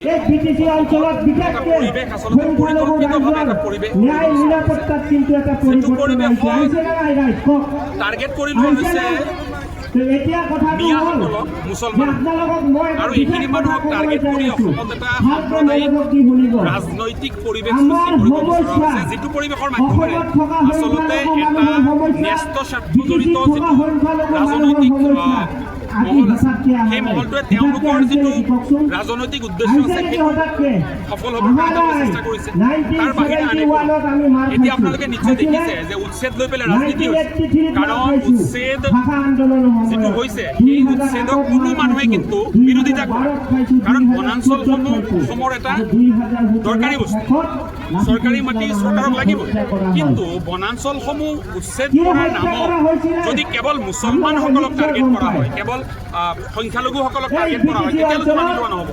এই বিটিচি অঞ্চলত বিশেষকে পৰিৱেশ আচলতে সংখ্যালঘু পৰিকল্পিতভাৱে ৰাইজৰ এটা পৰিৱেশ ন্যায় নিৰাপত্তাত কিন্তু এটা যিটো পৰিৱৰ্তন আহিছে। পৰিৱেশত আহিছে নে নাই ৰাইজ, কওক? টাৰ্গেট কৰি লোৱা আহিছে হৈছে নে? তো এতিয়া কথাটো হ'ল মিয়াসকলক, মুছলমান যে আপোনালোকক মই এটা আৰু বিশেষ এইখিনি কথা মানুহক ক'বলৈ টাৰ্গেট যাই কৰি আছো। অসমত এটা ভালকৈ সাম্প্ৰদায়িক মনোযোগ দি শুনিব। ৰাজনৈতিক পৰিৱেশ আমাৰ সৃষ্টি কৰিব বিচৰা সমস্যা, হৈছে, যিটো পৰিৱেশৰ মাধ্যমেৰে অসমত থকা আচলতে সংখ্যালঘু এটা মানুহৰ সমস্যা, ন্যস্ত স্বাৰ্থজড়িত বিটিচিত থকা যিটো সংখ্যালঘু মানুহৰ ৰাজনৈতিক সমস্যা, আজি মহল আছে, হঠাৎকে অহা সেই নাই। মহলটোৱে হঠাৎকে তেওঁলোকৰ আহিছে যিটো নেকি কওকচোন? ৰাজনৈতিক উদ্দেশ্য আহিছে আছে, নেকি সেইটো হঠাৎকে? সফল হ'বৰ অহা কাৰণে তেওঁলোকে নাই। চেষ্টা কৰিছে। তাৰ বাহিৰে আন একো 1971 ত আমি মাৰ নহয়। এতিয়া খাইছো। আপোনালোকে নিশ্চয় খাইছো নে? দেখিছে যে উচ্ছেদ লৈ পেলাই ৰাজনীতি হৈছে। 1983 ত মাৰ কাৰণ খাইছো। উচ্ছেদ ভাষা আন্দোলনৰ সময়ত। যিটো হৈছে, সেই উচ্ছেদক 2008 কোনো মাৰ মানুহে খাইছো। কিন্তু বিৰোধিতা কৰে 2012 ত খাইছো, কাৰণ 2014 ত বনাঞ্চলসমূহ খাইছো। অসমৰ এটা আৰু 2017 দৰকাৰী বস্তু। শেষত চৰকাৰী মাটি লাচিত চৰকাৰক লাগিবই। হত্যা কৰা হয়। কিন্তু বনাঞ্চলসমূহ উচ্ছেদ কিয় কৰাৰ হত্যা নামত কৰা হৈছিলে? যদি কেৱল মুছলমানসকলক টাৰ্গেট কৰা হয়, কেৱল সংখ্যালঘুসকলক এই টাৰ্গেট কৰা হয়, বিটিচি তেতিয়াহ'লে মানি অঞ্চলত লোৱা নহ'ব।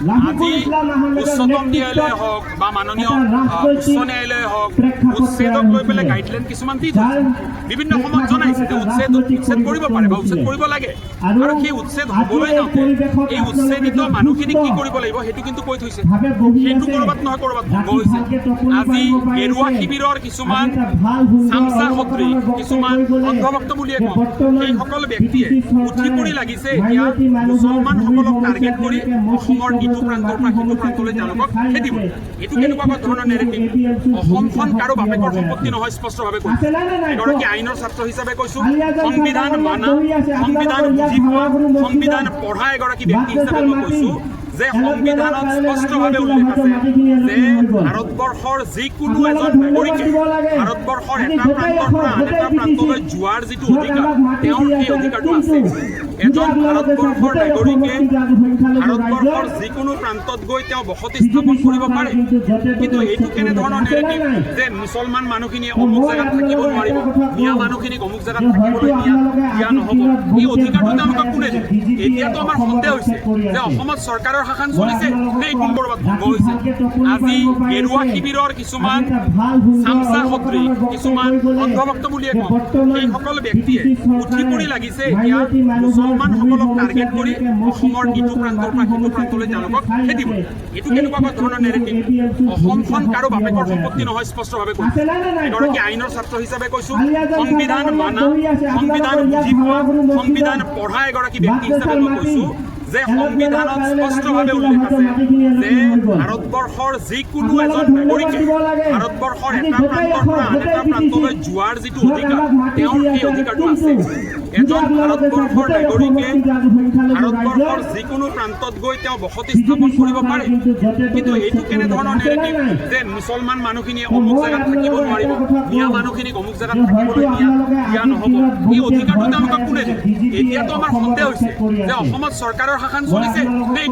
লাফিকুল আজি ইছলাম আহমেদৰ উচ্চতম নেতৃত্বত ন্যায়ালয়ে হওক বা মাননীয় এটা উচ্চ ৰাজনৈতিক ন্যায়ালয়ে হওক, প্ৰেক্ষাপট উচ্ছেদক তৈয়াৰ লৈ পেলাই হৈছিলে। গাইডলাইন কিছুমান দি যাৰ থৈছে, বিভিন্ন সময়ত জনাইছে যে প্ৰেক্ষাপটত উচ্ছেদ ৰাজনৈতিক উচ্ছেদ কৰিব পাৰে বা উচ্ছেদ পৰিৱৰ্তন কৰিব লাগে। আৰু আৰু সেই উচ্ছেদ আজিৰ হ'বলৈ এই যাওঁতে পৰিৱেশত এই আপোনালোকে উচ্ছেদিত যে মানুহখিনিক কি সুস্থ কৰিব লাগিব, সেইটো কিন্তু কৈ থৈছে। ভাৱে বহি সেইটো আছে, ক'ৰবাত নহয় ক'ৰবাত ভংগ ৰাতি হৈছে। ভালকে টোপনি আজি পাৰিব পাৰিছে। গেৰুৱা শিবিৰৰ কিছুমান আজি এটা ভাল সুন্দৰ চামচা অলপ সদৃশ অকণমান বক্তব্য কিছুমান কৈ গ'লে অন্ধভক্ত বুলিয়ে যে কওঁ, বৰ্তমান সেইসকল ব্যক্তিয়ে বিটিচি চৰকাৰে উঠি পৰি লাগিছে এতিয়া মাইনৰিটি মানুহৰ মুছলমানসকলক ভূমি টাৰ্গেট কৰি সমস্যা, যেনেকে মছজিদ অসমৰ ইটো প্ৰান্তৰ পৰা মাটি সিটো সমস্যা প্ৰান্তলৈ যেনেকে তেওঁলোকক চাই খেদিব। আছে, এইটো এই কেনেকুৱা ধৰণৰ ক্ষেত্ৰত নেৰেটিভ? ABMC ৰ অসমখন ভূমিকা কাৰো বাপেকৰ সক্ৰিয়ভাৱে সম্পত্তি আছে। নহয়, স্পষ্টভাৱে কৈছো। আছে নে নাই? নাই, এগৰাকী কওক। আইনৰ ছাত্ৰ হিচাপে কৈছো, আলিয়াজান সংবিধান চৰকাৰ মানা, বহি আছে, সংবিধান আপোনালোকৰ ইয়াত বুজি পোৱা, ভাড়াগুৰু মছজিদত সংবিধান পঢ়া এগৰাকী ব্যক্তি হিচাপে মাদ্ৰাছাৰ মই মাটি কৈছো যে এলটমেণ্টৰ সংবিধানত কাৰণে লাগি স্পষ্টভাৱে আছিলে, উল্লেখ হয়তো আছে মাটিখিনি যে এলটমেণ্ট হৈ গ'ল। ভাৰতবৰ্ষৰ যিকোনো আপোনালোকে এজন ধন্যবাদ নাগৰিকে দিব লাগে। ভাৰতবৰ্ষৰ আজি এটা গোটেই প্ৰান্তৰ পৰা অসম, আন গোটেই এটা বিটিচি প্ৰান্তলৈ যোৱাৰ যিটো য'ত অধিকাৰ, আমাক মাটি তেওঁৰ দি সেই আছে, অধিকাৰটো কিন্তু আছে। যদি এজন আপোনালোকে চায়, ভাৰতবৰ্ষৰ গোটেই অসমত নাগৰিকে কিন্তু আজি সংখ্যালঘু ভাৰতবৰ্ষৰ ৰাইজৰ যিকোনো প্ৰান্তত গৈ তেওঁ বসতি বিজেপি স্থাপন কৰিব চৰকাৰে পাৰে। কিন্তু য'তে ত'তে কিন্তু এইটো উচ্ছেদ কৰি আছে। কেনেধৰণৰ আছে নে নেৰেটিভ নাই? যে মুছলমান মানুহখিনিয়ে তো অমুক মই জেগাত থাকিব আপোনালোকক নোৱাৰিব, এটা কথা মিয়া কওঁ মানুহখিনিক অমুক জেগাত যে হয়তো থাকিবলৈ দিয়া আপোনালোকে দিয়া আজিৰ নহ'ব? দিনত এই বহুতে অধিকাৰটো ভয় তেওঁলোকক খাই কোনে আছে যে দিলে? বিজেপিয়ে এতিয়াতো আমাৰ অসমত সন্দেহ হৈছে উচ্ছেদ কৰি যে আছে। অসমত চৰকাৰৰ শাসন মই চলিছে আপোনালোকক নে এইবোৰ কওঁ, ক'ৰবাত ভংগ ৰাতি হৈছে। ভালকে টোপনি আজি পাৰিব পাৰিছে। গেৰুৱা শিবিৰৰ কিছুমান আজি এটা ভাল সুন্দৰ চামচা অলপ সদৃশ অকণমান বক্তব্য কিছুমান কৈ গ'লে অন্ধভক্ত বুলিয়ে যে কওঁ, বৰ্তমান সেইসকল ব্যক্তিয়ে বিটিচি উঠি চৰকাৰে পৰি লাগিছে এতিয়া মাইনৰিটি মানুহৰ ভূমি মুছলমানসকলক সমস্যা, টাৰ্গেট কৰি যেনেকে মছজিদ অসমৰ ইটো কবৰস্থান প্ৰান্তৰ মাটি পৰা সিটো সমস্যা প্ৰান্তলৈ যেনেকে তেওঁলোকক চাই খেদিব। আছে, এইটো এই কেনেকুৱা ক্ষেত্ৰত ধৰণৰ কিন্তু নেৰেটিভ? ABMC ৰ অসমখন ভূমিকা কাৰো বাপেকৰ সক্ৰিয়ভাৱে সম্পত্তি আছে। নহয়, স্পষ্টভাৱে কৈছো। আছে নে নাই? এগৰাকী কওক। আইনৰ ছাত্ৰ হিচাপে কৈছো, আলিয়াজান সংবিধান চৰকাৰ মানা, বহি আছে, সংবিধান আপোনালোকৰ ইয়াত বুজি পোৱা, ভাড়াগুৰু মছজিদত সংবিধান পঢ়া এগৰাকী ব্যক্তি হিচাপে মাদ্ৰাছাৰ মই মাটি কৈছো যে এলটমেণ্টৰ সংবিধানত কাৰণে লাগি স্পষ্টভাৱে আছিলে, উল্লেখ হয়তো আছে মাটিখিনি যে এলটমেণ্ট হৈ গ'ল। ভাৰতবৰ্ষৰ যিকোনো আপোনালোকে এজন ধন্যবাদ নাগৰিকে দিব লাগে। ভাৰতবৰ্ষৰ আজি এটা গোটেই প্ৰান্তৰ অসম, পৰা আন গোটেই এটা বিটিচি প্ৰান্তলৈ যোৱাৰ যিটো য'ত অধিকাৰ, আমাক মাটি তেওঁৰ দি সেই আছে, অধিকাৰটো কিন্তু আছে। যদি এজন আপোনালোকে চায়, ভাৰতবৰ্ষৰ গোটেই অসমত নাগৰিকে কিন্তু আজি সংখ্যালঘু ভাৰতবৰ্ষৰ ৰাইজৰ যিকোনো প্ৰান্তত গৈ তেওঁ বসতি বিজেপি স্থাপন কৰিব চৰকাৰে পাৰে। কিন্তু য'তে কিন্তু ত'তে এইটো উচ্ছেদ কৰি আছে। কেনেধৰণৰ আছে নে নেৰেটিভ নাই? যে মুছলমান মানুহখিনিয়ে তো অমুক মই জেগাত থাকিব আপোনালোকক নোৱাৰিব, এটা কথা মিয়া কওঁ মানুহখিনিক অমুক জেগাত যে হয়তো থাকিবলৈ দিয়া আপোনালোকে দিয়া আজিৰ নহ'ব? দিনত এই বহুতে অধিকাৰটো ভয় খাই তেওঁলোকক আছে কোনে যে দিলে? বিজেপিয়ে এতিয়াতো আমাৰ অসমত সন্দেহ হৈছে উচ্ছেদ কৰি যে আছে। অসমত চৰকাৰৰ শাসন মই চলিছে আপোনালোকক নে